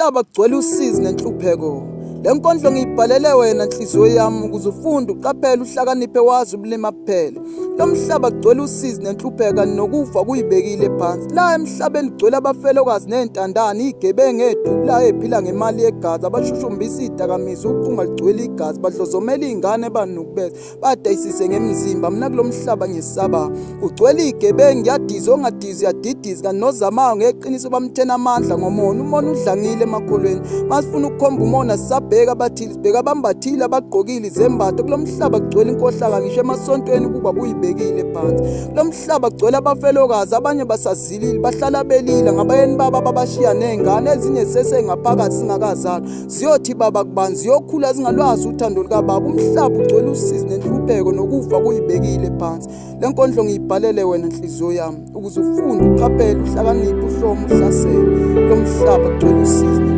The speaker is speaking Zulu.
Umhlaba kugcwele usizi nenhlupheko. Le nkondlo ngiyibhalele wena nhliziyo yami ukuze ufunde uqaphele uhlakaniphe wazi ubulima kuphela. Lo mhlaba kugcwele usizi nenhlupheko nokufa kuyibekile phansi. La emhlabeni kugcwele abafelokazi nezintandane, izigebengu ezidubulayo eziphila ngemali yegazi, abashushumbisa izidakamizwa, uqunga ligcwele igazi, badlozomela izingane banukubeza. Badayisise ngemizimba mina kulomhlaba ngisaba ugcwele igebengu ngiyadiza ongadizi uyadidiza kanti nozamayo ngeqiniso bamthena amandla ngomona umona udlangile emakholweni masifuna ukukhomba umona sisabheka abathile sibheka abambathile abagqokile izembatho kulomhlaba kugcwele inkohlakalo ngisho emasontweni kuba buyibekile phansi kulomhlaba kugcwele abafelokazi abanye basazilile bahlala belila ngabayeni babo ababashiya ney'ngane ezinye zisesengaphakathi zingakazalwa Ziyothi baba kubani ziyokhula zingalwazi uthando lukababa. Umhlaba ugcwele usizi nenhlupheko nokufa kuyibekile phansi. Le nkondlo ngiyibhalele wena nhliziyo yami ukuze ufunde uqaphele uhlakaniphe uhlome uhlasele. Lo mhlaba ugcwele usizi.